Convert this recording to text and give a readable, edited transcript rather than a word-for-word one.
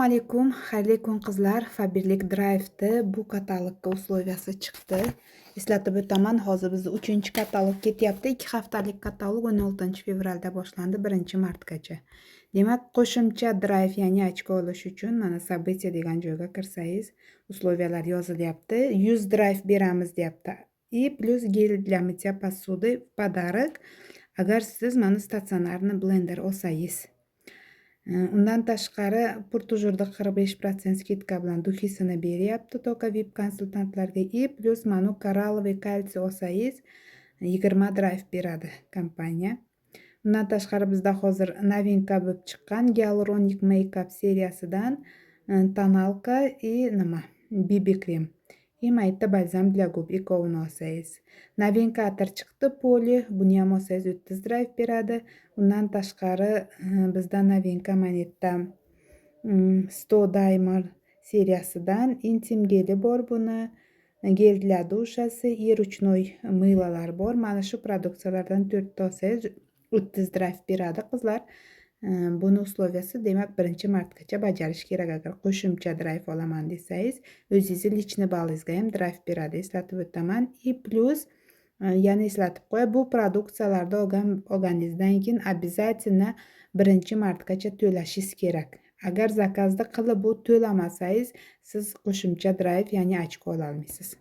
Alaykum, xayrli kun, qizlar. Faberlic Drive'da bu katalogga условия si chiqdi. Eslatib o'taman, hozir bizda uchinchi katalog ketyapti. 2 haftalik katalog 16-fevralda boshlandi, 1-martgacha. Demak, qo'shimcha драйв, ya'ni ochko olish uchun mana "События" degan joyga kirsangiz, условия lar yozilyapti. 100 драйв beramiz deyapti. И плюс гель для мытья посуды в подарок, agar siz mana стационарный blender olsangiz. Undan tashqari, Pour Toujours da 45% скидка bilan духи sini beryapti только VIP konsultantlarga. И плюс mana коралловый кальций olsangiz, 20 драйв beradi kompaniya. Undan tashqari, bizda hozir новинка bo'lib chiqqan Hyaluronic Makeup seriyasidan тоналка и nima, BB krem и mayda бальзам для губ, ikkovini olsangiz. Новинка atir chiqdi, Poli, buni ham olsangiz, 30 драйв beradi. Undan tashqari, bizda новинка mana yerda 100 Diamond seriyasidan интим geli bor, buni гель для душа si и ручной мыло lar bor. Mana shu produksiyalardan to'rtta olsangiz, 30 драйв beradi, qizlar. Buni условия si, demak, 1-martgacha bajarish kerak, agar qo'shimcha драйв olaman desangiz. O'zingizni личный ballingizga ham драйв beradi, eslatib o'taman. И плюс yana eslatib qo'yay, bu produksiyalarni olganingizdan keyin обязательно 1-martgacha to'lashingiz kerak. Agar заказ ni qilib bu to'lamasangiz, siz qo'shimcha драйв, ya'ni ochko ololmaysiz.